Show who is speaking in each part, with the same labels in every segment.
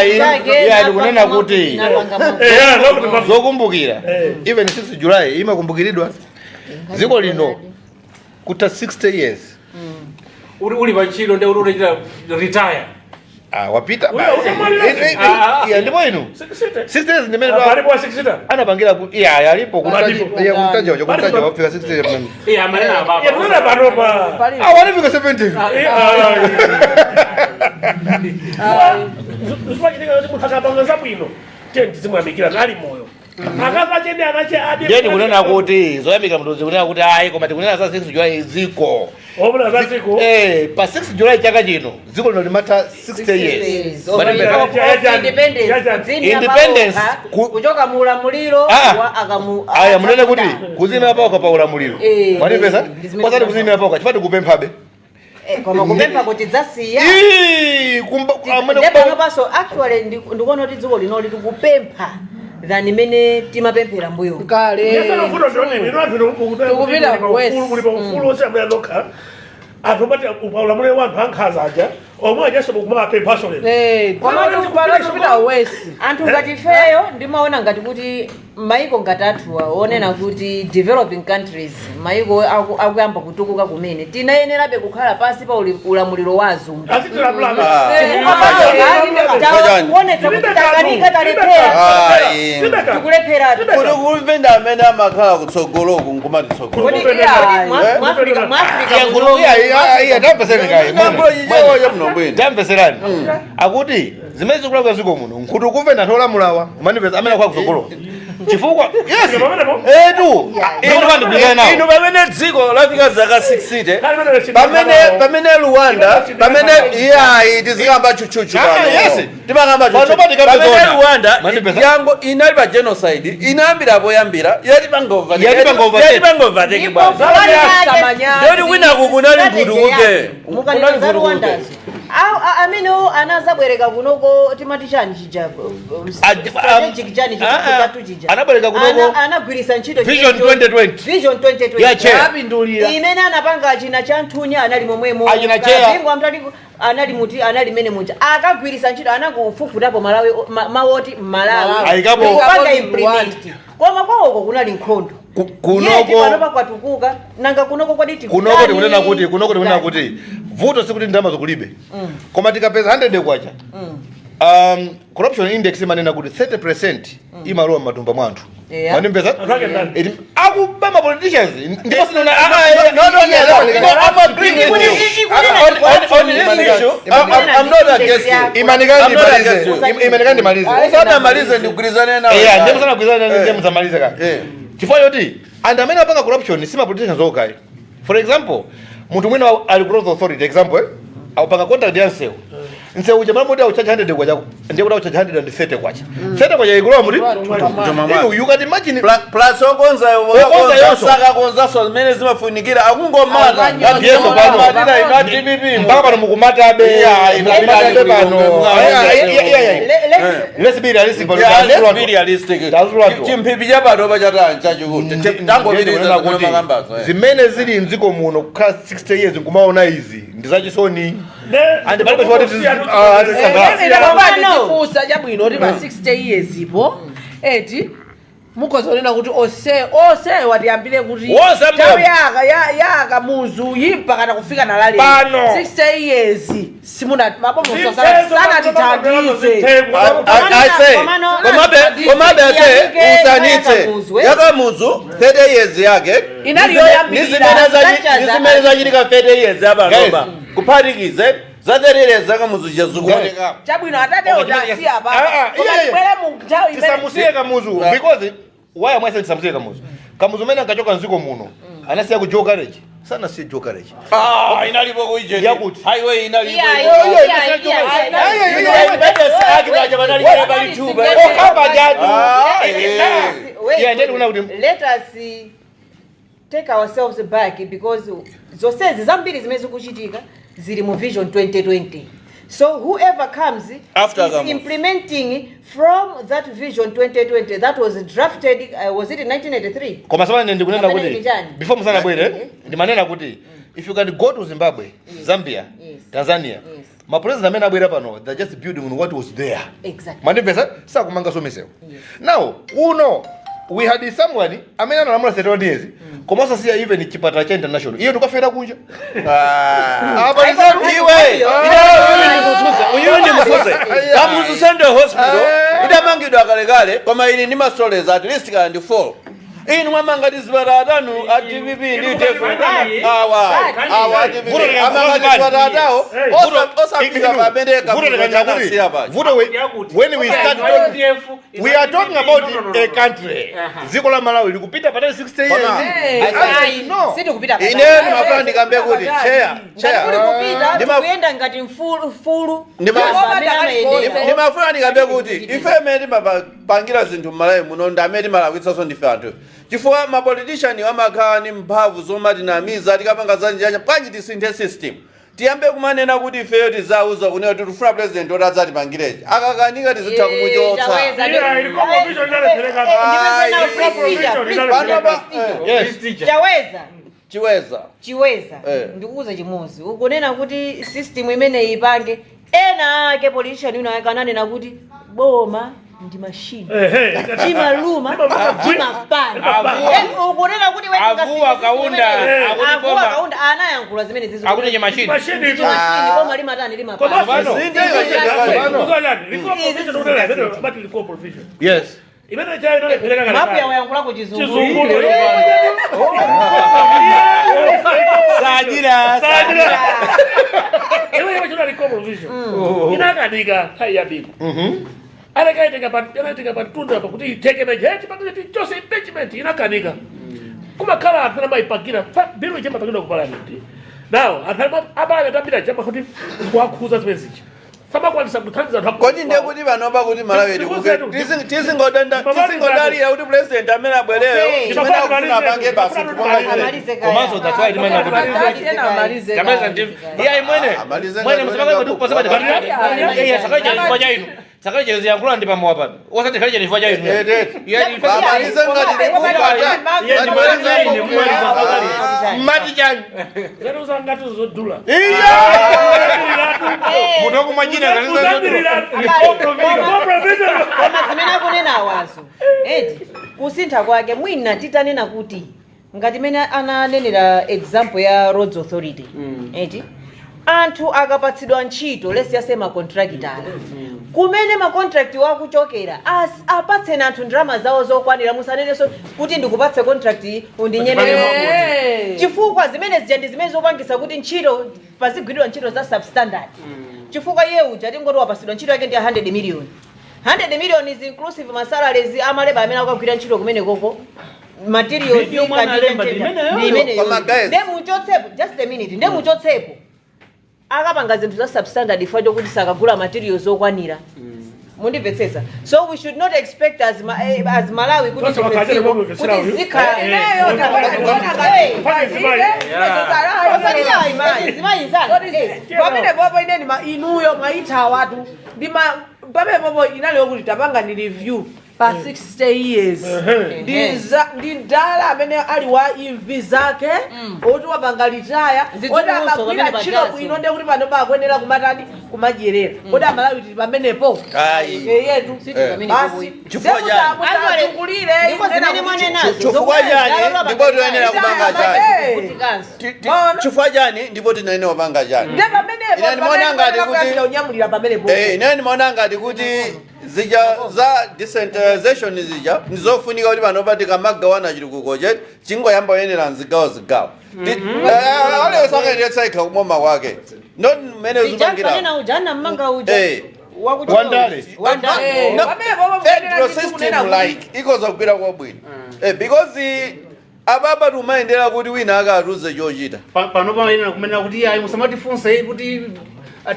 Speaker 1: Iyayi,
Speaker 2: Chake,
Speaker 1: iyayi, ndikunena
Speaker 2: napanga
Speaker 1: kuti
Speaker 2: napanga
Speaker 3: Eh,
Speaker 1: zokumbukira,
Speaker 3: Eh.
Speaker 1: even 6 July imakumbukiridwa dziko lino kuta 60 years.
Speaker 4: Uli pa ntchito ndi uli utachita retire.
Speaker 1: Ah, wapita.
Speaker 3: Utamwalira.
Speaker 4: Ah, ah.
Speaker 1: Iya, ndipo inu 60 years ndimene
Speaker 3: Palipo wa 60.
Speaker 1: anapangira ku iya alipo.
Speaker 3: Palipo.
Speaker 1: Iya, kumtaja kumtaja
Speaker 3: Palipo.
Speaker 1: wafika 60 years.
Speaker 4: Iya, amanena ababa.
Speaker 3: Ya, tunena pano pa.
Speaker 1: Ah, wanafika 70.
Speaker 3: Zimachitika kuti munthu akapanga zabwino, tiye tizimuyamikira ali moyo. Akazachene anache adi.
Speaker 1: Ndiye ndikunena kuti zoyamika mndu zikunena kuti ayi, koma tikunena za 6 July ziko.
Speaker 3: Omuna za ziko.
Speaker 1: Eh, pa 6 July chaka chino dziko lino limatha 60 years.
Speaker 2: Independence.
Speaker 1: Independence.
Speaker 2: Kuchoka mu ulamuliro
Speaker 1: Ah.
Speaker 2: wa akamu.
Speaker 1: Aya, munene kuti kuzimira pauka pa ulamuliro.
Speaker 2: Eh,
Speaker 1: Mwanipeza?
Speaker 2: eh, ndizimene.
Speaker 1: Kwasati kuzimira pauka chifukwa tikupemphabe.
Speaker 2: Eh, koma kupempha kuti dzasiya.
Speaker 1: Ii, amene
Speaker 2: Ndipo panopanso actually ndikuona kuti dziko linoli tikupempha than imene timapemphera mbuyo.
Speaker 5: Kale.
Speaker 3: Yesano futo ndione ino anthu
Speaker 5: Tikupita ku West.
Speaker 3: Uli pa ufulu onse amene lokha. Anthu mati ulamuliro wa anthu ankhanza aja omwe ajaso kumapemphaso lero.
Speaker 5: Eh, pano tikupita west.
Speaker 2: Anthu ngati ifeyo ndimaona ngati kuti maiko ngati athuwa onena kuti developing countries, maiko akuyamba kutukuka kumene, tinayenerabe kukhala pasi pa ulamuliro wa azungu. Kuonetsa kuti takanika, talephera.
Speaker 6: Ayi.
Speaker 2: Tikulephera.
Speaker 6: Kuti kumve ndi amene amakhala kutsogoloku nkumatitsogolo.
Speaker 2: Kodi mwafrika
Speaker 1: Iya, iya, iya, iya, tamveserani kaye.
Speaker 6: Chichewa muno bwino.
Speaker 1: Tamveserani, akuti zimene zikulakwa ziko muno nkuti kumve anthu olamulawa, umanipeza, amene akhala kutsogolo chifukwa yes etu inu pandigwirana nawo.
Speaker 6: Inu, pamene dziko lafika zaka 60, pamene Rwanda, pamene iyayi, tizikamba chuchuchu
Speaker 1: Ah,
Speaker 6: pano.
Speaker 1: yes.
Speaker 6: Timakamba
Speaker 1: Pano
Speaker 6: chuchuchu.
Speaker 1: patikambe
Speaker 6: Pamene
Speaker 1: zona.
Speaker 6: Rwanda
Speaker 1: Mandipeza?
Speaker 6: yango inali pa genocide, inayambira poyambira, yatipanga overtake.
Speaker 1: Yatipanga overtake.
Speaker 6: Yatipanga overtake bwana. Ndiyoti kwinaku kunali nkhutukuke.
Speaker 2: Mukanena za Rwandazo, amenewo anazabwereka kunoko, timati chani chija, strategic chani chitatu chija.
Speaker 1: Anabwereka kunoko.
Speaker 2: Anagwiritsa ntchito
Speaker 1: Vision 2020.
Speaker 2: Vision 2020.
Speaker 1: Yeah, chair.
Speaker 5: Apindulira.
Speaker 2: Imene anapanga china cha Nthunya anali momwemo.
Speaker 1: Achina chair.
Speaker 2: Kabingu amtali anali muti anali mene muja akagwiritsa ntchito, anangofufutapo Malawi, mawoti Malawi.
Speaker 1: Ayikapo.
Speaker 2: Kupanga
Speaker 5: Ayikapo.
Speaker 2: implement, koma kwawoko kunali nkhondo.
Speaker 1: Kunoko
Speaker 2: Yeti panopa kwatukuka, nanga kunoko kwaditi?
Speaker 1: Kunoko tikunena kuti vuto sikuti ndalama zikulibe, koma tikapeza 100 kwacha, corruption index imanena kuti 30% imalowa m'matumba mwa anthu. Mandimpeza?
Speaker 3: Anthu ake ndani?
Speaker 1: Akuba ma politicians, ndipo sinaona.
Speaker 6: No, I'm agreeing with you. On this issue, I'm not against you.
Speaker 1: Imanikani.
Speaker 6: I'm not against
Speaker 1: Ndimalize.
Speaker 6: you.
Speaker 1: Imanikani ndimalize.
Speaker 6: Usanamalize, ndigwirizane nawe.
Speaker 1: Iya, ndiye musanagwirizane, ndiye musamalize ka.
Speaker 6: Eh.
Speaker 1: Chifukwa choti anthu amene apanga corruption si ma politicians okhayi. For example, munthu mwina ali ku roads authority, example, akupanga contract ya msewu. Msewu uja mamoti auchaja 100 kwacha, ndiye kuti auchaja 130 kwacha. 30 kwacha ikulowa muti. Inu, you can imagine.
Speaker 6: Plus okonza.
Speaker 1: Okonza yonso.
Speaker 6: Sakakonzaso zimene zimafunikira, akungomata.
Speaker 1: Yeso pano.
Speaker 6: Matira ino a DPP.
Speaker 1: Mpaka pano mukumatabe.
Speaker 6: Yeah, ino
Speaker 1: Mukumatabe pano.
Speaker 6: Yeah.
Speaker 1: Let's be realistic pano.
Speaker 6: Yeah, let's be realistic.
Speaker 1: Tazulatu.
Speaker 6: Chimphiphi chapano pachatani chachikulu. Tangopitiriza zimene makambazo.
Speaker 1: Zimene zili mdziko muno, kukhala 60 years nkumaona izi ndi zachisoni. And palibe choti tisangalala.
Speaker 5: Ine tifunsa chabwino kuti pa 60 years ipo eti mukhoza kunena kuti ose watiyambire kuti
Speaker 6: Wonse
Speaker 5: nthawi yaka yakamuzu yimpa kana kufika na lalero
Speaker 1: Pano.
Speaker 5: 60 years simuna mabomoso sanatithandize.
Speaker 6: I say, komabe I say, usanitse yakamuzu 30 years yake
Speaker 5: Inali yoyambirira.
Speaker 6: ndi zimene zachitika 30 years yapanopa, kuphatikize za 30 years zakamuzu chazikuoneka.
Speaker 5: Chabwino, atate otasiya pa
Speaker 1: Ah, ah,
Speaker 5: koma
Speaker 1: yeah.
Speaker 5: tibwere mu nthawi imene
Speaker 1: Tisamusiye Kamuzu, because why am I saying tisamusiye Kamuzu? Kamuzu mene ankachoka mdziko muno anasiya ku Joe Garage, sanasiye Joe Garage.
Speaker 6: Ah, inalipo kuije.
Speaker 1: Yakuti.
Speaker 6: Highway inalipo.
Speaker 1: Okamba jatu.
Speaker 6: Ah, eh.
Speaker 1: Yeah, ndiye ndikuona kuti
Speaker 2: Let us take ourselves back, because zonsezi zambiri zimene zikuchitika zili mu Vision 2020. So whoever comes
Speaker 6: After
Speaker 2: is
Speaker 6: Kamuzu.
Speaker 2: implementing from that Vision 2020 that was drafted, was it in 1983?
Speaker 1: Koma samane ndikunena
Speaker 2: Kapena
Speaker 1: kuti
Speaker 2: ndi chani?
Speaker 1: before musanabwere, ndimanena kuti if you can go to Zimbabwe, Zambia, Tanzania, Ma president amene abwera pano, they're just building on what was there. Mandimvesa? Sakumangaso misewu. Now kuno we had someone amene analamula 31 years, koma osasiya even chipatala cha international. Iyo ndikafera kunja. Apa
Speaker 6: Iwe, uyu ndi mfuse. Kamuzu Central Hospital idamangidwa kalekale, koma ili ndi ma stories at least kana ndi 4. Inu mwamanga tizipatala tanu a DPP ndi UDF. Awa awa a DPP amanga tizipatala tawo osafika pamene
Speaker 1: Vuto
Speaker 6: Kamuzu paja.
Speaker 1: Vuto when we start talking, we are talking about a country. Dziko la Malawi likupita patali 60 years.
Speaker 6: Koma,
Speaker 1: The answer is no.
Speaker 2: Sitikupita.
Speaker 6: Ine ndimafuna ndikambe kuti, chair, chair,
Speaker 2: Kuli kupita, tikuyenda ngati mfulu. Amene amayendera.
Speaker 6: Ndimafuna ndikambe kuti ife amene timapangira zinthu m'Malawi muno ndi amene timalakwitsanso ndife anthu, chifukwa ma politician amakhala ndi mphamvu zomatinamiza tikapanga zanjanja. Bwanji tisinthe system, tiyambe kumanena kuti ifeyo tizauza kunena kuti tifuna president oti adzatipangirechi, akakanika tizitha kumuchotsa.
Speaker 3: Yeah, ili provision inalepereka.
Speaker 1: Yes.
Speaker 2: Chaweza.
Speaker 6: Chiweza.
Speaker 2: Chiweza. Ndikuuza chimodzi, ukunena kuti system imene ipange ena ake, politician wina ake ananena kuti boma ndi machine, chimaluma, chimapana. Ukunena kuti we
Speaker 4: Avuwa Kaunda, akuti
Speaker 2: Avuwa
Speaker 4: boma-
Speaker 2: Kaunda anayankhula zimene zizo.
Speaker 4: Akuti chimachine.
Speaker 3: Machine itu.
Speaker 2: Machine, boma limatani? Limapana.
Speaker 6: Zinde
Speaker 3: Provision.
Speaker 1: Yes.
Speaker 3: Imene chayo inalepereka.
Speaker 2: Mapu yawo yankhulako Chizungu.
Speaker 3: Chizungu.
Speaker 4: Sajira.
Speaker 3: Sajira. Iwe iwe chuna recall provision. Inakanika nthawi ya Bingu. Anakaitenga pa anakaitenga pa tunda pa kuti iteke na jeti pa kuti chose impeachment inakanika. Kumakhala anthu amayipangira bill ije mapangidwa ku parliament. Now anthu abale tambira chama kuti kuwakhuza zimene zija. Samakwanisa kuthandiza anthu.
Speaker 6: Kodi ndiye kuti panopa kuti Malawi tizingodalira kuti president amene abwereyo chimene akufuna apange basi tipanga?
Speaker 2: Amalize kaya.
Speaker 1: Komanso that's why timanena kuti
Speaker 5: Amalize.
Speaker 4: Tamaliza ndi iye mwene.
Speaker 6: Amalize.
Speaker 4: Mwene
Speaker 6: Ngati
Speaker 4: musapaka kuti
Speaker 6: werenga.
Speaker 4: kupasa pati. Iye sakale chifukwa cha inu. Sakale cha ziyankhula ndi pamowa pano. Osati khale chifukwa cha inu.
Speaker 6: Eh, eh.
Speaker 4: Iye
Speaker 6: Amalize ngati ndikupata.
Speaker 1: Mmati chani?
Speaker 3: Zero zangati zodula.
Speaker 1: Iya. Munthu wakumachina.
Speaker 2: Koma zimene akunena awazo eti kusintha kwake, mwina titanena kuti ngati mene ananenera example ya Roads Authority, eti anthu akapatsidwa ntchito, let's just say ma contractor, kumene ma contract wakuchokera, apatseni anthu ndalama zawo zokwanira. Musanenenso kuti ndikupatse contract, undinyemerere, chifukwa zimene zija ndi zimene zopangisa kuti ntchito pazigwiridwa ntchito za substandard, chifukwa iye uja tingoti wapasidwa ntchito yake ndi ya 100 million. 100 million is inclusive ma salaries a ma labour amene akagwira ntchito kumene koko, materials.
Speaker 7: Video mwana alemba ndi imeneyo.
Speaker 2: Ndi imeneyo.
Speaker 6: Koma guys-
Speaker 2: Nde muchotsepo, just a minute, nde muchotsepo akapanga zinthu za substandard chifukwa chokuti sakagula materials okwanira. Mundimvetsetsa? So we should not expect as Malawi kuti
Speaker 3: Tonse wakajere
Speaker 2: tifetsiwo,
Speaker 3: momwe
Speaker 2: kuti
Speaker 3: mvetsera uyu.
Speaker 2: zikhala
Speaker 5: Pamene popo ineni inuyo mwaitha watu ndima pamene popo inaliyo kuti tapanga ni review pa 60 years ndi ndala amene ali wa imvi zake oti wapanga retire, oti
Speaker 2: Zidzukuluso
Speaker 5: akagwira
Speaker 2: pamene
Speaker 5: ntchito
Speaker 2: pajazo.
Speaker 5: bwino, ndiye kuti pano pakuyenera kumatani? Kumadyerera. Kodi Amalawi tili pamenepo?
Speaker 6: Ayi.
Speaker 5: Yetu basi.
Speaker 6: Chifukwa chani?
Speaker 5: Musazungulire.
Speaker 2: Ndipo zimene mwanenazo
Speaker 6: Chifukwa chani ndipo tiyenera kupanga chani?
Speaker 2: kutikanso.
Speaker 6: Chifukwa chani ndipo tinayenera kupanga chani?
Speaker 5: Ndiye pamenepo
Speaker 6: Ine ndimaona ngati kuti-
Speaker 5: unyamulira pamenepo.
Speaker 6: Eh, ine ndimaona ngati kuti zija za decentralization zija ndizofunika kuti panopa tikamagawana chitukuko chetu chingoyamba kuyenera mzigawo zigawo. Aliyense akayendetsa ikha kumoma kwake, not mmene zipangira.
Speaker 2: Zijanena uja anamanga uja.
Speaker 6: Eh.
Speaker 1: Wandale.
Speaker 2: Wandale.
Speaker 6: No,
Speaker 5: Pamenepo
Speaker 6: federal system like ikoza kugwira kwabwino, because ababa timayendera kuti wina akatiuze chochita.
Speaker 7: Pano pamayenera kumenera kuti ayi, musamatifunse kuti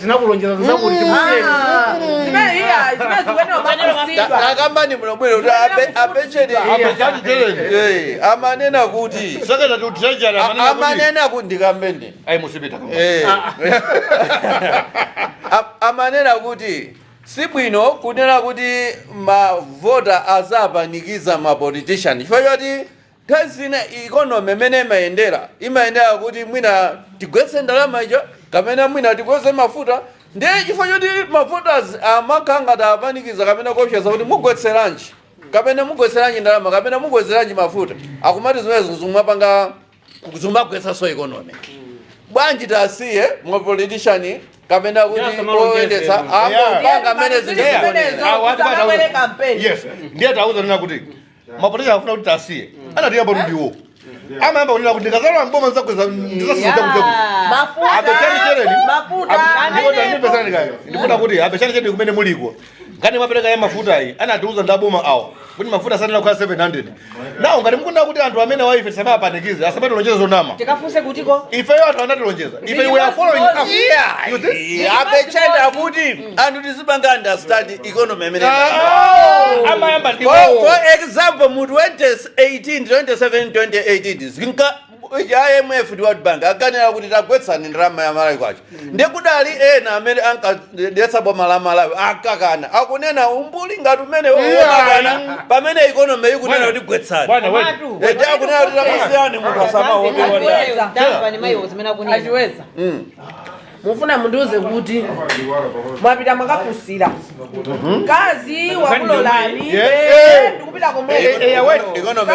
Speaker 7: tinakulonjeza zakuti, timusiyeni.
Speaker 5: Zimene iya zimene zikuyenera kumafunsidwa.
Speaker 6: Akambani muno bwino kuti apecheni.
Speaker 1: Apechani teleni.
Speaker 6: Amanena kuti
Speaker 1: Secretary to Treasury amanena kuti
Speaker 6: amanena kuti ndikambende.
Speaker 1: Ayi, musipita.
Speaker 6: Eh. Amanena kuti sibwino kunena kuti mavota azapanikiza ma politician, chifukwa choti nthawi zina economy imene imayendera imayendera kuti mwina tigwetse ndalama icho kapena mwina tikweze mafuta. Ndiye chifukwa choti mavoters amakhala ngati apanikiza kapena kuopseza kuti mugwetseranji kapena mugwetseranji ndalama kapena mugwetseranji mafuta, akumati zimenezo zimapanga zimagwetsanso economy. Bwanji tasiye ma politician kapena kuti oyendetsa angopanga amene zinthu zikuonera.
Speaker 5: Zimenezo campaign.
Speaker 1: Yes, ndiye tauza nena kuti mapolitician akufuna kuti tasiye, anatiyamba kuti ndiwo amayamba kunena kuti ndikazalowa mboma ndizakweza, ndizasiza chakuti
Speaker 5: Mafuta.
Speaker 1: Abechani chereni.
Speaker 5: Mafuta.
Speaker 1: Ndipesani kayo, ndifuna kuti abechani chereni kumene muliko, ngati mwapereka ya mafuta ayi, anatiuza ndaboma awo kuti mafuta asanena kukhala 700. Nawo ngati mukunena kuti anthu amene waife tisamapanikize, asamatilonjeze zonama.
Speaker 2: Tikafunse kutiko?
Speaker 1: Ifeyo anthu anatilonjeza, ife we are following up. You see?
Speaker 6: Abechenda kuti anthu tizipanga understand economy imene
Speaker 4: Amayamba
Speaker 6: For,
Speaker 4: ndiwo.
Speaker 6: for example, mu 2018, 27, 2018 zinka IMF ndi World Bank akanena kuti tagwetsani ndalama ya Malawi kwacha. Ndikudali ena amene ankadetsa boma la Malawi akakana, akunena umbuli ngati umene umakana pamene economy ikunena kuti gwetsani.
Speaker 4: Bwana, wait.
Speaker 6: Eti akunena kuti tamusiyani munthu asamaope.
Speaker 2: Tamva ni mayiwo zimene akunena.
Speaker 5: Achiweza, mufuna mundiuze kuti mwapita mwakafunsira mkazi wakulolani?
Speaker 1: Yeah.
Speaker 5: Ndikupita komwe.
Speaker 1: Eh, wait.
Speaker 6: Economy.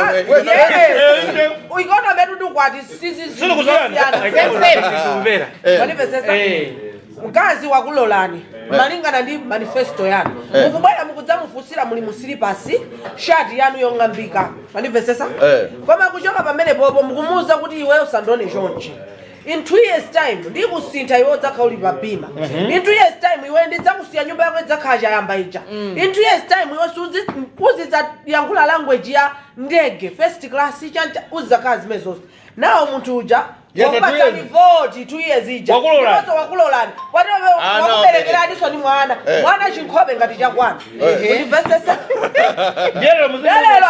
Speaker 5: Economy yetu ndikwati.
Speaker 7: Kumvera.
Speaker 5: Manifesesa mkazi wakulolani malingana ndi manifesto yanu, mukubwera mukudzamufunsira muli musilipasi, shati yanu yong'ambika, manifesesa. Koma kuchoka pamene popo mukumuwuza kuti iweyo usandone chonchi, in 2 years time ndikusintha, iwe udzakhala uli pa bima. In 2 years time iwe ndidzakusiya, nyumba yako idzakhala chayamba ija. In 2 years time iwe uzidzayankhula language ya ndege, first class, chancha, uzidzakhala zimene zonse. Nawo munthu uja
Speaker 1: Yes,
Speaker 5: wakupatsani
Speaker 1: 2 years.
Speaker 5: voti 2 years ija.
Speaker 4: Wakulolani.
Speaker 5: Ndiponso wakulolani.
Speaker 6: Ah, no.
Speaker 5: Wakuberekeraniso ni mwana. Mwana chinkhope ngati chakwana, kundimvesesa. Lero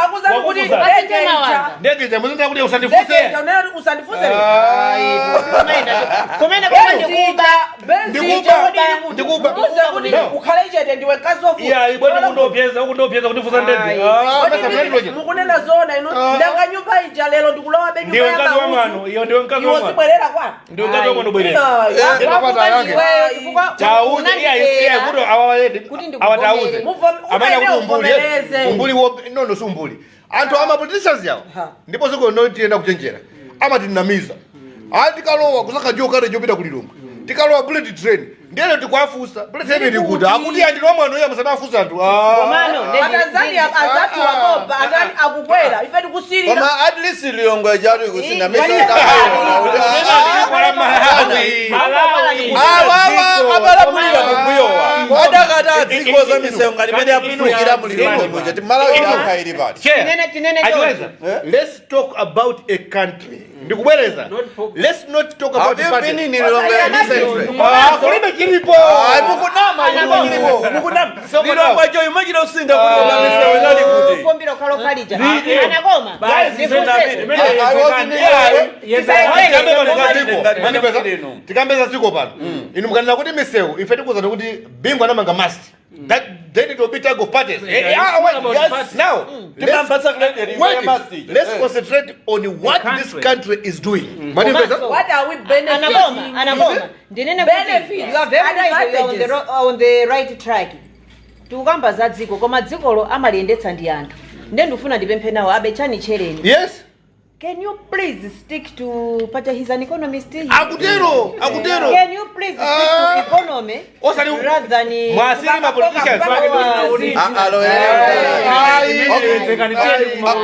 Speaker 5: akuzani kuti ndege ija,
Speaker 1: Ndege ija muzinda kuti
Speaker 5: ndege
Speaker 1: usandifuse.
Speaker 5: ija unena kuti usandifuse.
Speaker 2: Kumene kuma ndikuba.
Speaker 1: Ndikuba. Ndikuba.
Speaker 5: Muze kuti
Speaker 1: No.
Speaker 5: ukhale chete, ndiwe mkazi.
Speaker 4: Iya, ibwana kundopyeza, ukundopyeza kundifusa ndege.
Speaker 1: Ah, basa mlendo.
Speaker 5: Mukunena zona inu? Ndanga nyumba ija lero ndikulowa be nyumba
Speaker 4: Ndiwe
Speaker 5: ya
Speaker 4: mkazi wa
Speaker 5: mauzu.
Speaker 4: mwano, iyo ndiwe mkazi wa
Speaker 5: Iwo
Speaker 4: mwano.
Speaker 5: zibwerera kwanu.
Speaker 4: Ndiwe mkazi wa mwano, bwerera.
Speaker 1: Ndinapata yake. Tauze iya iya kuti awawaende.
Speaker 2: Kuti
Speaker 1: Awatauze. Amene
Speaker 5: Umene
Speaker 1: kuti umbuli.
Speaker 5: uvomereze.
Speaker 1: Umbuli wo no, si umbuli. Anthu ama politicians yawo. Ndipo ziko no tiyenda kuchenjera. Amatinamiza. Ah, tikalowa kusaka juu kale jopita kulilongwe. Tikalowa bullet train. Ndiyelo tikwafusa. Bullet train ili kuti akuti andino mwano ya musamafusa anthu. Ah.
Speaker 2: Komano,
Speaker 5: Atanzania azathu wakopa atani akukwera, ife tikusirira.
Speaker 6: Koma at least Lilongwe chatu ikusina.
Speaker 4: Malawi.
Speaker 6: Awawa abalamulira kumbuyowa adakati adzikoza misewu ngati imene yakufunikira mulilongwe muja, ti Malawi yakha ili pati?
Speaker 4: Chair.
Speaker 2: Tinene.
Speaker 4: Achiweza.
Speaker 1: Let's talk about a country. Ndikubwereza. Let's not talk about
Speaker 6: Have you
Speaker 1: party.
Speaker 6: been in Lilongwe recently?
Speaker 1: Ah, kulibe chilipo.
Speaker 6: Ayi, mukunama inu, mukunama. Lilongwe cho imachita kusinda kuti koma misewu inali kuti?
Speaker 2: Kumbira okhala okhalija anakoma.
Speaker 6: I was in Lilongwe.
Speaker 1: Tikambeza dziko pano, inu mukanena kuti misewu, ife tikuwuzani kuti Bingu anamanga mast. That then it will be tag of parties. Ah, wait, yes. Now let's,
Speaker 6: Timampatsa credit
Speaker 1: wait,
Speaker 6: ya masti.
Speaker 1: let's concentrate on what this country is doing. Manipeza?
Speaker 5: What are we benefiting?
Speaker 2: Anakoma, anakoma, ndinene kuti
Speaker 5: Benefits,
Speaker 2: you are very right, you are on the right track. Tikukamba za dziko, koma dzikolo amaliyendetsa ndi anthu. Nde ndifuna ndipemphe nawo abechani chereni.
Speaker 1: Yes.
Speaker 2: Can you please stick to pacha, he's an economist.
Speaker 1: Akutero, akutero.
Speaker 2: Can you please stick to economy rather than
Speaker 4: Mwasiri ma politicians.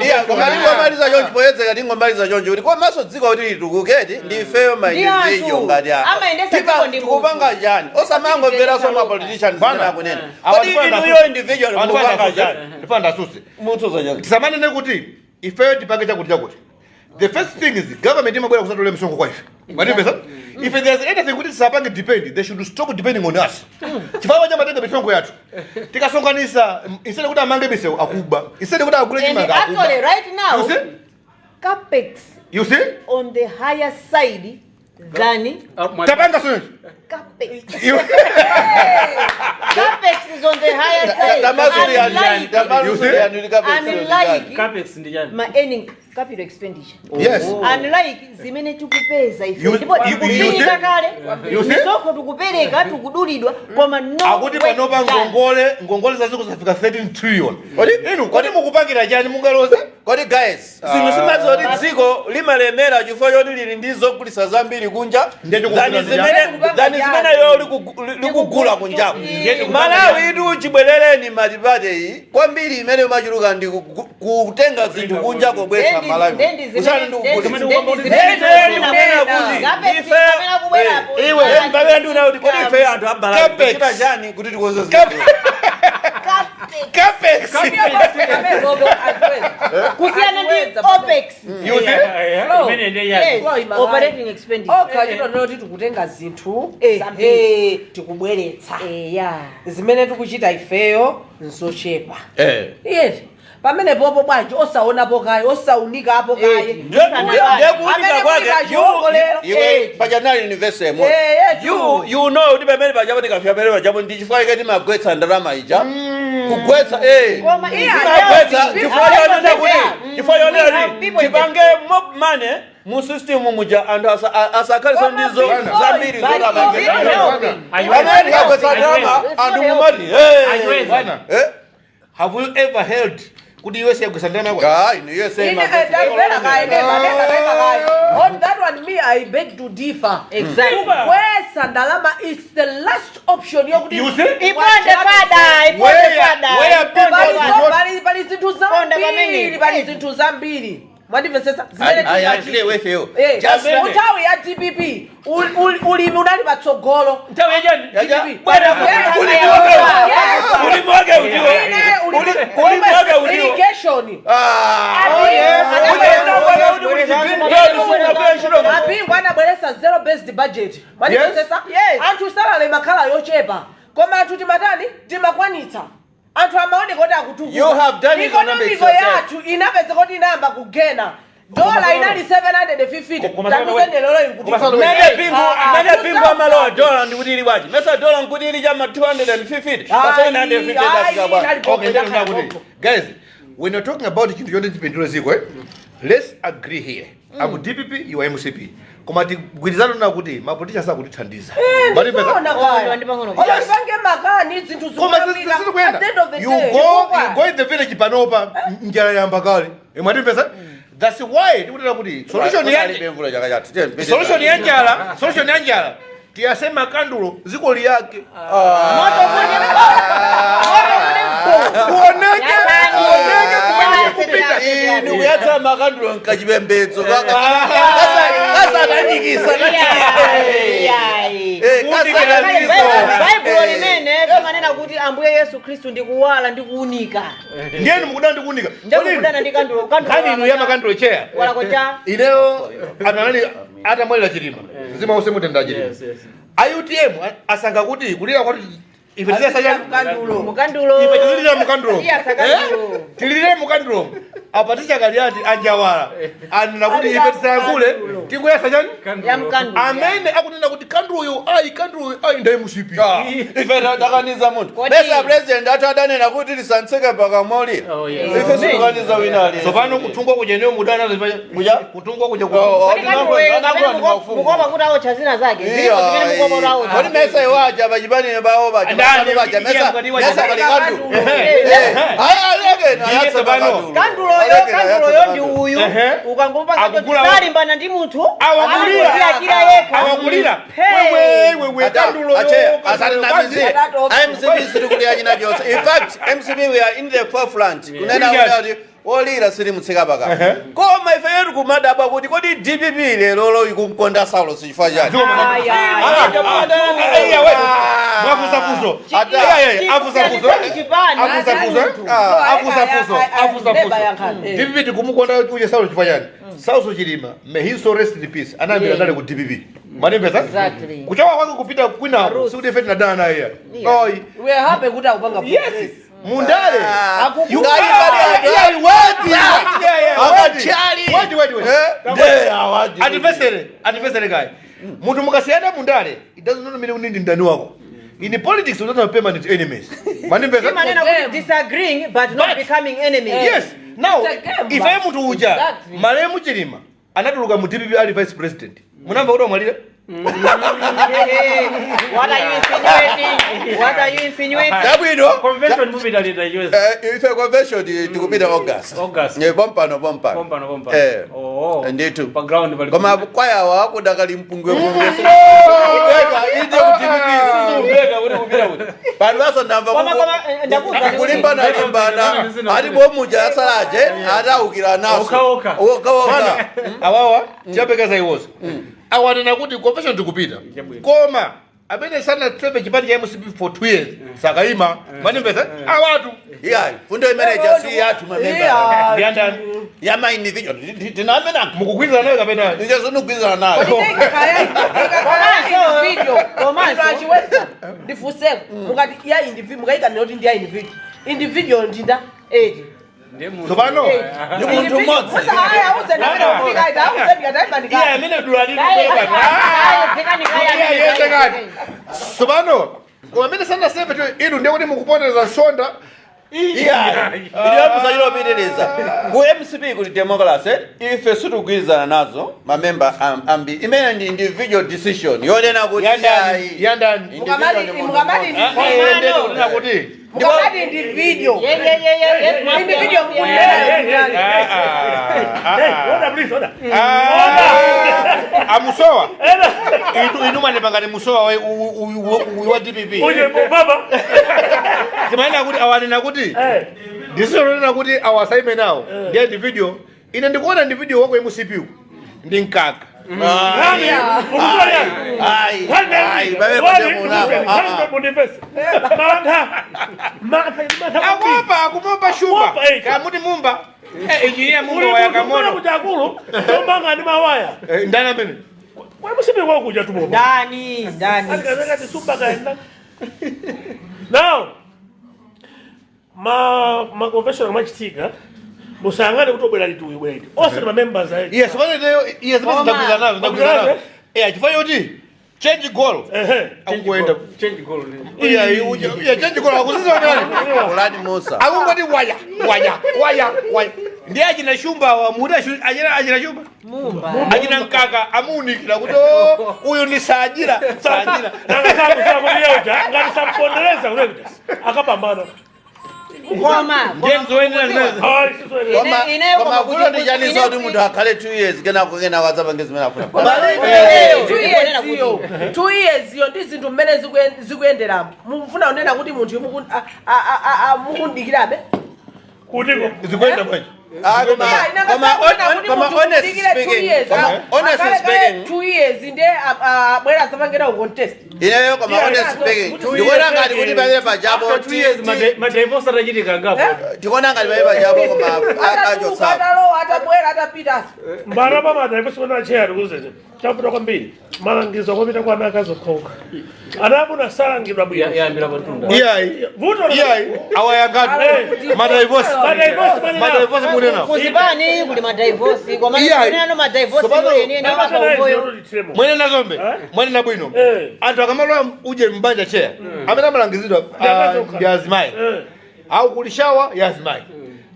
Speaker 6: Iya, koma tingomaliza chonchi, poyedzeka tingomaliza chonchi kuti komanso dziko kuti litukuketi ndi ifeyo ma
Speaker 2: Ndi
Speaker 6: individual
Speaker 2: anthu.
Speaker 6: ngati apa.
Speaker 2: Amayendetsa dziko ndi munthu.
Speaker 6: Tikupanga chani? Osamangomveranso ma politicians
Speaker 1: Bana.
Speaker 6: zimene akunena. Kodi inuyo individual mukupanga chani?
Speaker 1: Ndifana ndasuse.
Speaker 6: Mutsuza chani?
Speaker 1: Tisamanene kuti ifeyo tipange chakuti chakuti. The first thing is government imabwera kusatole msonkho kwa ife. Manipeza? If there's anything kuti tisapange depend, they should stop depending on us. Chifukwa chamatenga misonkho yathu. Tikasonkhanisa, instead kuti amange misewu akuba. Instead kuti agule
Speaker 2: And
Speaker 1: chimanga akuba.
Speaker 2: actually right now
Speaker 1: You see?
Speaker 2: capex
Speaker 1: You see?
Speaker 2: on the higher side than
Speaker 1: Tapanga sonyo.
Speaker 2: Capex.
Speaker 1: You
Speaker 2: Capex is on the higher side.
Speaker 6: Tamasuli
Speaker 2: Unlike-
Speaker 6: yani, tamasuli yani.
Speaker 2: Unlike
Speaker 7: Capex ndi chani?
Speaker 2: ma earning Capital expenditure.
Speaker 1: Yes.
Speaker 2: Unlike zimene tikupeza ife, ndipo
Speaker 1: You
Speaker 2: tikufinyika
Speaker 1: see?
Speaker 2: kale.
Speaker 1: You see?
Speaker 2: Misonkho tikupereka, tikudulidwa, koma no
Speaker 1: Akuti
Speaker 2: work
Speaker 1: panopa
Speaker 2: done.
Speaker 1: ngongole za dziko zafika 13 trillion. Inu kodi mukupangira chani mungaloze?
Speaker 6: Kodi guys, zinthu simadziwa kuti dziko limalemera chifukwa choti lili ndi zogulitsa zambiri kunja
Speaker 1: Ndiye tikugula
Speaker 6: than
Speaker 1: kunja.
Speaker 6: zimene than zimeneyo likugula kunjako. Malawi itu chibwerereni multiparty iyi kwambiri imene imachuluka ndi kutenga zinthu kunja kobweretsa Malawi kusana ndi kugulitsa. Ndikunena kuti ife
Speaker 1: Iwe,
Speaker 6: pamene ndikuona kuti kodi ife anthu a Malawi
Speaker 1: Capex.
Speaker 6: tichita chani kuti tikonze zinthu?
Speaker 1: Capex.
Speaker 2: Kusiyana ndi OPEX.
Speaker 1: You see?
Speaker 4: Imene ndiye yake.
Speaker 2: Yes, operating expenditure.
Speaker 5: Okay, chito kuti tikutenga zinthu zambiri, tikubweretsa. Zimene tikuchita ifeyo nzochepa. Iye pamene popo bwanji osaonapo kaye, osaunikapo kaye?
Speaker 6: Ndiye kuunika
Speaker 5: Amene
Speaker 6: kwake
Speaker 5: muli pachiwongolero.
Speaker 6: Iwe pachanali university mo you know kuti pamene pachapo tikafika pamene pachapo ndi chifukwa chake timagwetsa ndalama ija kugwetsa
Speaker 2: Koma
Speaker 6: timagwetsa chifukwa chonena kuti chifukwa chonena
Speaker 2: We have
Speaker 6: kuti
Speaker 2: people in the
Speaker 6: tipange mob money mu system muja, anthu asakhaleso ndizo zambiri
Speaker 2: But
Speaker 6: zotamanga.
Speaker 2: is it helping?
Speaker 6: Pamene tikagwetsa ndalama anthu mumati
Speaker 4: Achiweza.
Speaker 1: Have you ever heard kuti US yagwetsa ndalama yako?
Speaker 6: Ah, inu USA
Speaker 5: Ine,
Speaker 6: imagwetsa.
Speaker 5: ndamvera kaye, neba, neba, neba kaye. On that one, me, I beg to differ.
Speaker 2: Exactly.
Speaker 5: Kugwetsa ndalama, it's the last option yokuti
Speaker 1: You see?
Speaker 2: Iponde fada, iponde fada.
Speaker 1: Where people
Speaker 5: Pali
Speaker 1: do not
Speaker 5: pali zinthu
Speaker 2: Ponda pamene.
Speaker 5: zambiri, pali zinthu zambiri, mwandimvetsetsa, zimene
Speaker 6: I agree with you.
Speaker 5: Mu nthawi ya DPP ulimi unali patsogolo.
Speaker 4: Nthawi yachani?
Speaker 6: Yaja-
Speaker 5: DPP.
Speaker 4: Bwana,
Speaker 5: Yes.
Speaker 6: Ulimi wake
Speaker 5: Yes.
Speaker 6: ulimi wake utiwo.
Speaker 5: Ine
Speaker 6: Ulimi wake utiwo.
Speaker 5: Irrigation.
Speaker 6: Ah.
Speaker 5: Mabingu anabweretsa zero based budget, mwandimvetsetsa?
Speaker 2: Yes.
Speaker 5: Anthu salary makhala yochepa, koma anthu timatani, timakwanitsa, anthu amaoneka kuti akutukuka.
Speaker 6: You have done economics
Speaker 5: Economic
Speaker 6: yourself.
Speaker 5: yathu inapeza kuti inayamba kugena, dola inali 750. Takusendelero ikuti
Speaker 6: Mene Bingu, mene Bingu amalowa, dola ndikuti ili bwanji? Mesa dola nkuti ili chama 250 pa 750 dafika bwanji?
Speaker 1: Okay, then now kuti guys, when you're talking about chinthu choti chipindule ziko, let's agree here. Aku DPP, you are MCP. Koma tigwirizane na kuti ma politicians akutithandiza.
Speaker 5: Ndizoona kaya.
Speaker 2: Ndi pang'ono.
Speaker 5: Oyo tipange makani, zinthu
Speaker 1: Koma
Speaker 5: zikulakwika.
Speaker 1: zikuyenda.
Speaker 5: At the end of the
Speaker 1: You
Speaker 5: day,
Speaker 1: go
Speaker 5: chifukwa-
Speaker 1: you go in the village panopa, njala yamba kale. Mwandimvetsa? That's why tikutera kuti solution ya
Speaker 6: Alibe mvula chaka chathu.
Speaker 1: solution ya njala, tiyase makandulo, ziko liyake.
Speaker 2: Moto kune moto kune
Speaker 1: Kuoneke kuoneke kumene kupita.
Speaker 6: Inu kuyatsa makandulo nkachipembedzo kasatanyikisa.
Speaker 2: Baibulo limene limanena kuti Ambuye Yesu Khristu ndikuwala ndikuunika.
Speaker 1: Ndiyeni mukudana ndikuunika.
Speaker 2: Ndikudana ndi kandulo.
Speaker 1: Nkhani inu ya makandulo, cheya.
Speaker 2: Walako cha
Speaker 1: Ineyo anthu anali atamwalira Chilima, mzimu wause mutenda Chilima, a UTM asankha kuti kulira kwati ife tiziyasa
Speaker 5: Kandulo.
Speaker 2: Mukandulo.
Speaker 1: Ife tizilira mukandulo.
Speaker 2: Tiyasa kandulo.
Speaker 1: Tililire mukandulo. Apatisha ati anjawala anena kuti ife tisayankhule, tikuyasa chani?
Speaker 2: Ya mkandulo.
Speaker 1: Amene akunena kuti kanduloyo ayi, kanduloyo ayi, ndaye MCP.
Speaker 6: Ife takaniza munthu?
Speaker 2: Kodi-
Speaker 6: Mesa president athu adanena kuti tisantseke pakamolira?
Speaker 4: Oh, yes.
Speaker 6: Ife sitikaniza wina aliyense.
Speaker 1: Tsopano kuthungwa kuja niyo mudana
Speaker 6: Kuja?
Speaker 1: Kuthungwa kuja.
Speaker 6: Oh, oh.
Speaker 2: Kodi kandulo mukopa kuti aotcha zina zake zilipo zimene mukopa kuti aotcha?
Speaker 6: Kodi mesa iwaja pachipani pawo paja
Speaker 4: Ndani,
Speaker 6: paja
Speaker 4: iye
Speaker 6: mesa
Speaker 4: mkati waja.
Speaker 6: mesa pali kandulo? Ayi, alekeni ayatse makandulo.
Speaker 2: Kanduloyo
Speaker 6: Alekeni
Speaker 2: kanduloyo
Speaker 6: ayatse
Speaker 2: ndi
Speaker 6: makandulo.
Speaker 2: uyu. Ukangomupanga
Speaker 1: Akugula-
Speaker 2: salimbana ndi munthu.
Speaker 1: Awakulira.
Speaker 2: Akuyakira yekha.
Speaker 1: Awakulira.
Speaker 2: Hey.
Speaker 1: Wewe wewe kanduloyo.
Speaker 6: Asatinamizie, MCP sitikulira china chonse. In fact, MCP, we are in the forefront kunena kuti olira silimutsika pakati, koma ife yetu kumadabwa kuti kodi DPP lerolo ikumkonda Saulo sichifukwa chani?
Speaker 1: Mwafusafuso. Afusafuso.
Speaker 2: Chipani.
Speaker 1: Afusafuso. Afusafuso. Afusafuso. DPP tikumukonda uye Saulo chifukwa chani? Saulo Chilima, may he so rest in peace, anayambira ndale ku DPP. Manimvetsa?
Speaker 2: Exactly.
Speaker 1: Kuchoka kwake kupita kwinako sikuti ife tinadana naye. Oyi.
Speaker 5: We are happy kuti akupanga
Speaker 1: Yes. Mundale. You
Speaker 6: Akachali.
Speaker 1: Wait, wait, wait.
Speaker 6: Nde awadi.
Speaker 1: Anniversary, anniversary guy. Munthu mukasiyana mundale, it does not mean kuti ndi mdani wako. In politics we don't have permanent enemies. Manimvesa?
Speaker 2: Imanena kuti disagreeing but not becoming enemies.
Speaker 1: Yes. Now,
Speaker 5: It's a game,
Speaker 1: ife
Speaker 5: but-
Speaker 1: munthu uja
Speaker 2: Exactly.
Speaker 1: malemu Chilima anatuluka mu DPP ali vice president. Munamva kuti wamwalira?
Speaker 2: What are you insinuating? What are you insinuating?
Speaker 6: Chabwino.
Speaker 4: Convention mupita lita chiwezi.
Speaker 6: Ife convention tikupita August.
Speaker 4: August.
Speaker 6: Pompano pompano.
Speaker 4: Pompano pompano. Oh.
Speaker 6: Ndithu.
Speaker 4: Pa ground pali.
Speaker 6: Koma kwayawa kudakali mpungwe pungwe. Kubeka ije kuti
Speaker 4: Sizumveka kuti kupita kuti.
Speaker 6: Pano vasondamva
Speaker 2: Koma ndakuza kuti-
Speaker 6: kulimbana limbana ati bomuja asalaje atawukira naso.
Speaker 4: Okha okha.
Speaker 6: Okha okha.
Speaker 1: Awawa chapekeza iwozo. Awanena kuti convention tikupita. Koma amene sanatseve chipani cha MCP for 2 years sakayima. Manimvesa? Awatu.
Speaker 6: Iyayi, fundo imene jasi yathu mamemba.
Speaker 5: Yeah.
Speaker 1: Ndiyandani.
Speaker 6: Ya ma individual tinamena
Speaker 1: Mukugwirizana nayo kapena?
Speaker 6: Ije zonugwirizana nayo.
Speaker 2: Komanso-
Speaker 5: achiweza ndifuseko mukati ya individual mukayikana kuti ndi ya individual individual ndinda
Speaker 2: Eti.
Speaker 4: Ndiye munthu.
Speaker 1: Tsopano
Speaker 6: Ndi munthu mmodzi.
Speaker 1: iye amene dula
Speaker 2: Kaye,
Speaker 1: lino.
Speaker 2: kaye, kaye,
Speaker 1: Iye yese kati. Tsopano koma amene sanaseve tu inu ndiye kuti mukupondereza nsonda.
Speaker 6: Iyayi. Iliyo musachilopitiriza. Ku MCP kuti democracy ife sitikugwirizana nazo mamemba ambi imene ndi individual decision yonena kuti
Speaker 1: Yandani.
Speaker 6: iyayi.
Speaker 1: Yandani.
Speaker 6: Individual ndi munthu
Speaker 5: Mukamati
Speaker 6: mmodzi.
Speaker 1: Eh, ndiye kunena kuti
Speaker 5: mukamati individual
Speaker 2: Yeah, yeah, yeah, yeah, yes, ma'am.
Speaker 5: individual
Speaker 3: Hey,
Speaker 5: mukunena
Speaker 3: hey, order, please, order.
Speaker 1: Amusowa inu inu manepangani musowa wa DPP.
Speaker 3: Uje, baba.
Speaker 1: Timanena kuti awanena kuti decision yonena kuti awasaime nawo ndi individual. Ine ndikuona individual wako MCP uku ndi mkaka.
Speaker 3: Nani? Ukuzoya.
Speaker 6: Ayi, ayi, pamene patemuna.
Speaker 3: Mantha. Mantha, mantha.
Speaker 1: Akuopa akumopa shumba
Speaker 3: Kuopa, eh.
Speaker 1: kamuti mumba injinia
Speaker 3: Uli
Speaker 1: mumba
Speaker 3: munthu
Speaker 1: wayakamono.
Speaker 3: kuti akulu tomanga ndi mawaya.
Speaker 1: Ndani amene
Speaker 3: Kwa musibe kwa kuja tumo.
Speaker 2: Ndani, ndani.
Speaker 3: Akazaka tisumba kaenda. Now, ma convention machitika musangane kuti obwera liti uyu bwera liti. Onse ndi ma members a
Speaker 1: iye sipane leo iye sipane ndagwirizana nazo ndagwirizana nazo chifukwa choti change goal akungoenda
Speaker 4: Change goal.
Speaker 1: iye iye change goal akuziza ndani
Speaker 6: Ulani Musa.
Speaker 1: akungoti waya waya waya waya ndiye achina shumba wa muti achina achina shumba
Speaker 2: Mumba.
Speaker 1: achina mkaka amuunikira kuti "Oh, uyu ndi sajira sajira."
Speaker 3: Ngati sampondereza kulekuja akapambana.
Speaker 2: Koma.
Speaker 1: Ndiye mzoyenera zimene
Speaker 3: Hayi, sizoyenera.
Speaker 6: Koma
Speaker 2: Ineyo
Speaker 6: koma
Speaker 2: koma
Speaker 6: kulo
Speaker 2: kuti-
Speaker 6: ndi chaniso kuti munthu akhale 2 years kenako kenako adzapange zimene afuna.
Speaker 2: Ineyo,
Speaker 5: Two
Speaker 2: ndikunena
Speaker 5: years
Speaker 2: kuti-
Speaker 5: iyo 2 years iyo ndi zinthu mmene zikuyenderamo mukufuna kunena kuti munthu mukundikirabe
Speaker 3: Kutiko.
Speaker 1: Zikuyenda bwanji?
Speaker 6: Ah, koma
Speaker 5: Yeah, inanga
Speaker 6: koma
Speaker 5: sakuna kuti
Speaker 6: koma
Speaker 5: munthu
Speaker 6: honest
Speaker 5: mudikire 2
Speaker 6: speaking,
Speaker 5: years.
Speaker 6: koma honest
Speaker 5: Akhale kale
Speaker 6: speaking,
Speaker 5: 2 years ndiye abwera asapangira contest.
Speaker 6: Ineyo koma
Speaker 3: Yeah,
Speaker 6: honest
Speaker 3: yeah,
Speaker 6: speaking,
Speaker 3: so-
Speaker 6: ndikuona ngati kuti pamene pajapo
Speaker 4: After 2 years ma divorce atachitika ngapo.
Speaker 6: Tikuona ngati pamene pajapo koma
Speaker 5: Atatuka
Speaker 6: achotsapo.
Speaker 5: atalowa atabwera atapitaso.
Speaker 3: Mbala pamata ipo chair kuzete. Chaputa kwambiri. Malangizo akupita kwa ana akazi okhaokha. Ana amuna salangidwa bwino.
Speaker 4: Yambira patunda.
Speaker 1: Iyayi.
Speaker 3: Vuto
Speaker 1: Iyayi awayangati madivorce.
Speaker 3: Madivorce.
Speaker 1: Madivorce munena.
Speaker 2: Kuzipani kuli madivorce koma
Speaker 1: Iyayi.
Speaker 2: kunena madivorce
Speaker 1: Tsopano-
Speaker 2: ene ene amaka umoyo.
Speaker 1: Mwenena zombe
Speaker 3: Eh?
Speaker 1: mwenena bwino.
Speaker 3: Eh.
Speaker 1: Anthu akamalowa uje mbanja cheya amene amalangizidwa
Speaker 3: Ndi akazi
Speaker 1: ndi azimayi au kuli shawa ya azimayi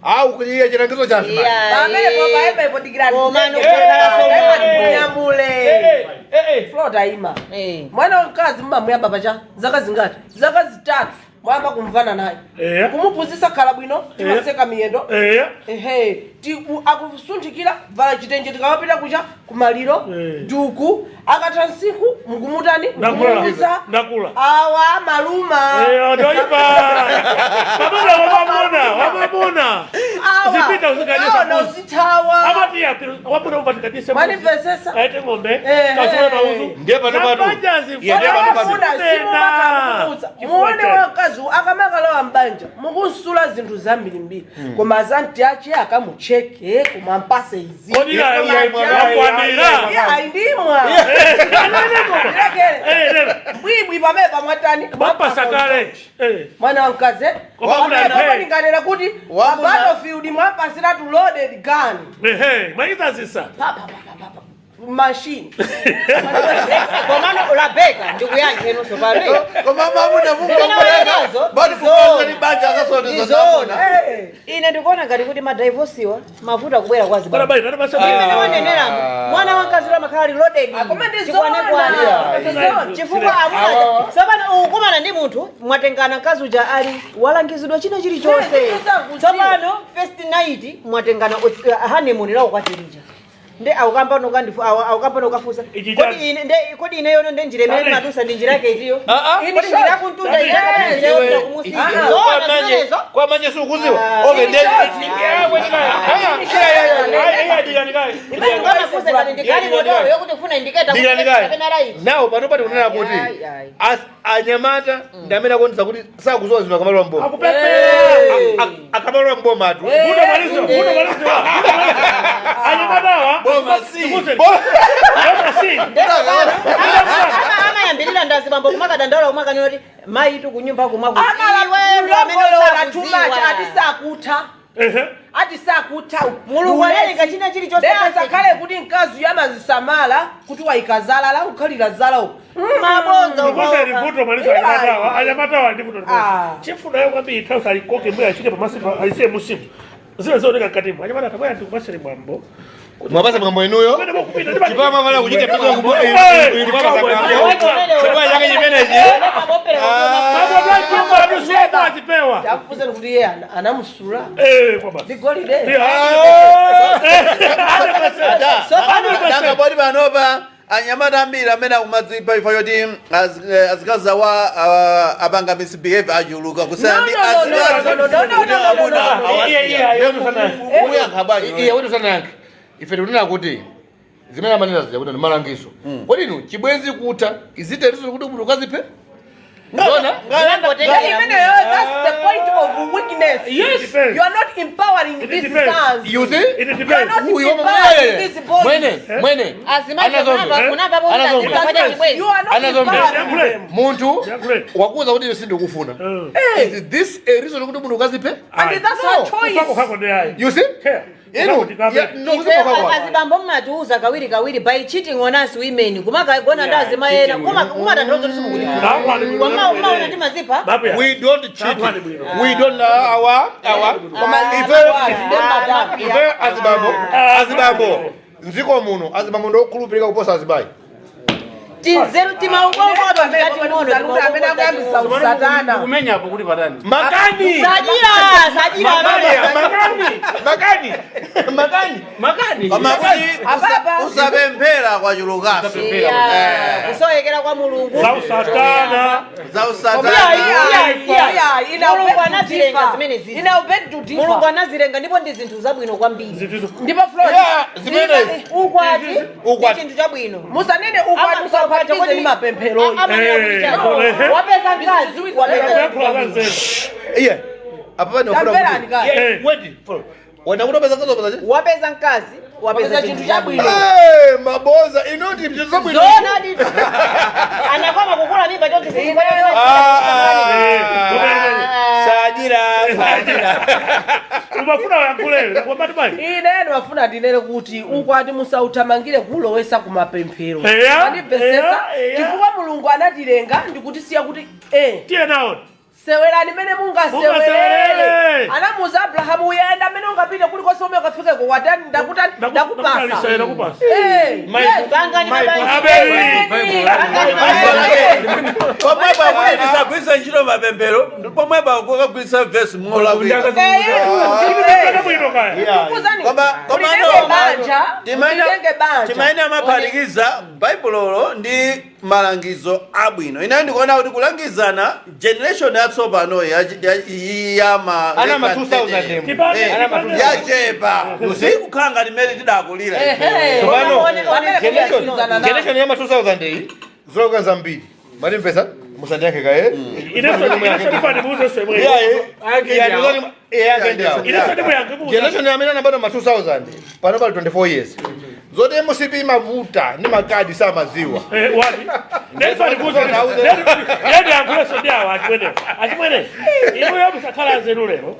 Speaker 1: au kuli iye chilangizo cha azimayi.
Speaker 5: Pamene popaemba ipo dikirani.
Speaker 2: Koma no-
Speaker 5: Kunyamule. Flota ima. Mwana wamkazi mmamuyamba pacha zaka zingati? Zaka 3 mwayamba kumvana naye. Kumuphunzitsa khala bwino, timaseka miyendo. Ehe, akusunthikira vala chitenje tikamapita kucha kumaliro duku akatha nsiku mukumutani
Speaker 3: Ndakula.
Speaker 5: mukumuuza
Speaker 3: Ndakula.
Speaker 5: awa maluma.
Speaker 3: Ndoipa. Pamuna wamamuna, wamamuna.
Speaker 5: Awa
Speaker 3: Zipita uzikanisa
Speaker 5: awa
Speaker 3: mbuzi.
Speaker 5: nozithawa.
Speaker 3: Amati ya wamuna upatikadise.
Speaker 5: Mwanimvesesa?
Speaker 3: Aite ng'ombe.
Speaker 5: Eh,
Speaker 3: Kasule
Speaker 5: eh.
Speaker 3: mauzu.
Speaker 1: Ndiye pano patu.
Speaker 3: Zabanjazi,
Speaker 1: Iye ndiye pano patu.
Speaker 5: Amafuna simumakhala muone wamkazi akamakalowa mbanja mukunsula zinthu zambirimbiri koma azanti ache akamucheke koma ampase izi.
Speaker 3: Kodi
Speaker 1: Iye, iye,
Speaker 3: wakwanira.
Speaker 5: Iya ndimwa ndilekere
Speaker 3: Lero.
Speaker 5: bwibwi pamene pamwatani.
Speaker 3: Mwapasa kale.
Speaker 5: Mwana wamkazi
Speaker 3: Koma
Speaker 5: pamene
Speaker 3: muna-
Speaker 5: palinganira kuti pa battlefield mwapasiratu loaded gun.
Speaker 3: Ehe, mwayitazisa.
Speaker 5: Pa, pa, pa, pa, pa, pa. Machine.
Speaker 2: Komano Rebecca, ndikuyankhenunso pano.
Speaker 6: Koma mamuna
Speaker 2: Zimene wanenazo,
Speaker 6: bati kukonza ni banja akasoneza.
Speaker 2: Ndizona. Ine ndikuona ngati kuti ma divorcewa mavuto akubwera kwa
Speaker 3: Bwana
Speaker 2: azibambo.
Speaker 3: bai, nani basa.
Speaker 2: Imene waneneramo, mwana wamkazi amakhala ali loaded.
Speaker 5: Koma ndi
Speaker 2: Chikwanekwane.
Speaker 5: zoona. Ndi zoona.
Speaker 2: Chifukwa amuna tsopano ukukumana ndi munthu, mwatengana, mkazi uja ali walangizidwa china chilichonse.
Speaker 5: Eh, ndikuzakuziwa.
Speaker 2: Tsopano first night mwatengana, honeymoon lawo kwatirija, nde akukamba akukamba nokafusa
Speaker 3: Ichi
Speaker 2: kodi ine nde kodi ine yono nde njira imene
Speaker 3: Ane.
Speaker 2: madusa ndi njira yake itiyo?
Speaker 4: Ah, ah.
Speaker 2: Kodi njira yakuntunda
Speaker 3: Ane.
Speaker 2: ija njira yopita kumusi? Zoona zimenezo.
Speaker 4: Kwa manje sukuziwa.
Speaker 2: Ah.
Speaker 4: Okay, then
Speaker 2: Ngamafusa ngati ndigali motoyo yokuti kufuna indicator kuti kapena right.
Speaker 1: Nawo pano pati kunena kuti
Speaker 2: Ayi, ayi.
Speaker 1: Anyamata ndi amene akuonetsa kuti sakuzowa zinthu akamalowa mboma.
Speaker 3: Akupepera.
Speaker 1: Akamalowa mboma atu.
Speaker 3: Muda malizo, muda malizo. Anyamatawa.
Speaker 6: Boma si.
Speaker 3: Ndikuze. Boma si.
Speaker 2: Amayambirira ndazibambo kumakadandaula, kumakanena kuti mayitu kunyumba kumakuti iwe ndo amene
Speaker 5: Amalongolola too much.
Speaker 2: usakudziwa.
Speaker 5: Ati sakutha.
Speaker 3: Ehe.
Speaker 5: Ati sakutha.
Speaker 2: Mulungu analenga china chilichonse.
Speaker 5: Then asakhale kuti mkazi amazisamala kuti wayikazala la kukhalira zala uku.
Speaker 2: Mabonzo.
Speaker 3: Ndikuze livuto malizo anyamatawa. Anyamatawa ndi vuto.
Speaker 5: Ah.
Speaker 3: Chifunayo kwambiri nthawi alikoke mbuya achike pamasipo alisiye musimu. Zile zooneka mkatimu. Anyamata tabwera ndikupasire mwambo.
Speaker 1: Mwapasa mwambo inuyo.
Speaker 3: Kumene mukupita ndi
Speaker 4: Chipama mala kuchita pito kubo.
Speaker 3: Eh.
Speaker 4: Chipama chake chimenechi.
Speaker 3: Achipewa.
Speaker 5: Tafuza kuti iye anamusula
Speaker 3: Eh, kwamba.
Speaker 5: ndi golide.
Speaker 6: Nanga poti panopa anyamata ambiri amene akumadzipa ifa choti azikazi awa apanga misbehave achuluka kusiyana ndi
Speaker 5: No, no, no,
Speaker 6: azikazi
Speaker 5: no, no, no, no,
Speaker 6: kuti
Speaker 5: no, no,
Speaker 6: amuna
Speaker 5: no, no.
Speaker 6: awasiya. Muyankha bwanji?
Speaker 1: Iye kuti usanayankhe, ife tikunena kuti zimene amanena zija kuti ndi malangizo. Kodi inu chibwenzi kutha iziterezo kuti munthu ukaziphe? Ndona.
Speaker 5: Imeneyo, that's the point of weakness.
Speaker 3: Yes.
Speaker 5: You are not empowering
Speaker 3: It
Speaker 5: these
Speaker 3: depends.
Speaker 5: sons.
Speaker 1: You see?
Speaker 3: It
Speaker 5: You are
Speaker 3: depends.
Speaker 5: not
Speaker 1: Uyu
Speaker 5: empowering these boys.
Speaker 4: Mwene, mwene. Anazombe. Anazombe.
Speaker 5: You are not
Speaker 4: Anazombe.
Speaker 5: empowering them.
Speaker 1: Munthu
Speaker 3: Yankhule.
Speaker 1: wakuza kuti sindikufuna, is this a reason kuti munthu ukaziphe?
Speaker 5: And that's
Speaker 1: No.
Speaker 5: her choice.
Speaker 3: Usako ndi ayi.
Speaker 1: You see? Inu
Speaker 3: Yeah.
Speaker 1: yeah, no, kuzipa kwakwa.
Speaker 2: Azibambo mmatiuza kawiri kawiri by cheating on us women, kumakagona ndi azimayena, kumatanthauza kuti simukutifuna, umaona timazipha.
Speaker 1: We don't cheat. We don't our ife ife azibambo, azibambo mdziko muno, azibambo ndokhulupirika kuposa azimayi.
Speaker 2: Tinzeru timaukongoto.
Speaker 5: Kuti amene akuyambisa usatana.
Speaker 7: Kumenyapo kuti patani?
Speaker 1: Makani.
Speaker 2: Sajira, sajira.
Speaker 1: Makani, makani, makani.
Speaker 7: Makani.
Speaker 6: Koma kuti
Speaker 5: Ababa.
Speaker 6: usapemphera kwachulukaso.
Speaker 2: Kusowekera kwa Mulungu.
Speaker 3: Zausatana.
Speaker 6: Za usatana.
Speaker 2: Mulungu anazilenga zimene zizi.
Speaker 5: Ina beg to differ.
Speaker 2: Mulungu anazilenga ndipo ndi zinthu zabwino kwambiri.
Speaker 5: Ndipo Florence,
Speaker 1: Yeah, zimenezi.
Speaker 2: Ukwati
Speaker 1: Ukwati.
Speaker 2: ndi chinthu chabwino.
Speaker 5: Musanene ukwati musaphatikize ndi mapemphero.
Speaker 2: Wapeza mkazi, wapeza.
Speaker 1: Iye apa pane
Speaker 5: Tamverani kaya.
Speaker 1: Wait, follow. Wena kuti wapeza mkazi, wapeza chani?
Speaker 2: Wapeza mkazi, wapeza
Speaker 5: Wapeza
Speaker 2: chinthu
Speaker 5: chinthu
Speaker 2: chabwino.
Speaker 1: Eh, maboza inoti mchezo zabwino.
Speaker 2: Zoona dito anakwama kukula mimba chonchi.
Speaker 1: Ah, ah. Sajira, sajira.
Speaker 3: Umafuna wayankhule wabati bwanji?
Speaker 5: Ine ndimafuna ndinene kuti ukwati musauthamangire kulowesa kumapemphero.
Speaker 3: Eya,
Speaker 5: Andipesesa.
Speaker 3: eya, eya.
Speaker 5: Chifukwa Mulungu anatilenga ndikutisiya kuti
Speaker 3: Tiye nawo.
Speaker 5: Sewerani mene mungasewerere.
Speaker 3: Mungasewerere.
Speaker 5: Anamuuza Abrahamu, uyenda mene ungapite kulikonse umene ukafikeko, watani, ndakutani, ndakupasa.
Speaker 3: Ndakupasa.
Speaker 5: Eh, yes.
Speaker 2: Pangani mabanja.
Speaker 3: Abeli.
Speaker 2: Pangani mabanja.
Speaker 6: Pomwepo akuti tisagwiritse ntchito mapemphero, pomwepo akukagwiritsa vesi molakwika.
Speaker 5: Eh,
Speaker 3: Bwino kaya.
Speaker 5: Kuzani,
Speaker 6: Koma
Speaker 5: ulitenge
Speaker 6: no.
Speaker 5: banja, ulitenge banja.
Speaker 6: Timaene amaphatikiza Baibulolo ndi malangizo abwino. Ine ndikuona kuti kulangizana generation yatsopano yama
Speaker 4: Ana ma 2000 emu.
Speaker 3: Tipande.
Speaker 6: Yachepa, sikukhala ngati mmene tidakulira ife.
Speaker 5: Ehe.
Speaker 1: Tsopano,
Speaker 5: Pamene
Speaker 1: generation generation yama 2000 iyi zoloka zambiri. Matimvesa, musandiyankhe kaye.
Speaker 3: Inenso ndifane muze semwe.
Speaker 1: Iyaye,
Speaker 3: Inenso ndimuyankhe muze.
Speaker 1: generation amene anabadwa ma 2000 pano pali 24 years. Zoti MCP imavuta ndi makadi samaziwa.
Speaker 3: Eh, wati ndendi yankhuleso ndi awa achimwene, achimwene, inuyo musakhala anzeru lero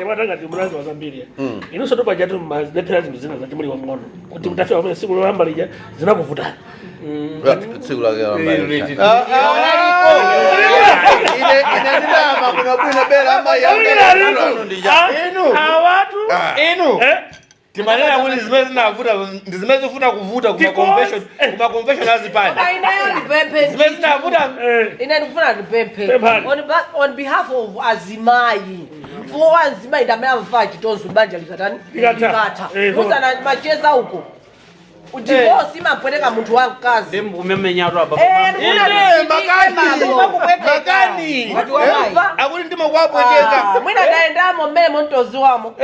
Speaker 3: watangati mulanzi wa zambiri. Inunso tupajatu malephera zinthu zina zati muli wang'ono kuti mutafika pamene siku loyamba lija zinakuvutani.
Speaker 6: Tsiku lake lamba.
Speaker 1: Ine ndinama
Speaker 6: Kuna bwino bela amayi.
Speaker 1: Inu.
Speaker 3: Awatu.
Speaker 1: Inu.
Speaker 3: Eh,
Speaker 4: Timanena kuti zimene zinavuta ndi zimene zifuna kuvuta kuma convention, kuma convention azipani.
Speaker 5: Ineyo ndipemphe.
Speaker 4: Zimene zinavuta.
Speaker 3: Eh,
Speaker 5: Ine ndikufuna ndipemphe
Speaker 3: Pemphani.
Speaker 5: on behalf of azimayi, for azimayi ndamene amva chitonzo banja likatani?
Speaker 3: Likatha.
Speaker 5: Likatha.
Speaker 3: Eh,
Speaker 5: Musana macheza uko, divorce imapweteka munthu wamkazi.
Speaker 7: Mumemenyatu apa.
Speaker 5: Eh, ndikufuna
Speaker 1: Ine
Speaker 5: ndisindike
Speaker 1: makani.
Speaker 5: babo.
Speaker 1: Makani.
Speaker 2: Wati wamayi.
Speaker 1: Akuti ndimakuwapweteka.
Speaker 5: Ah, mwina ndayendamo mmene montoziwamo.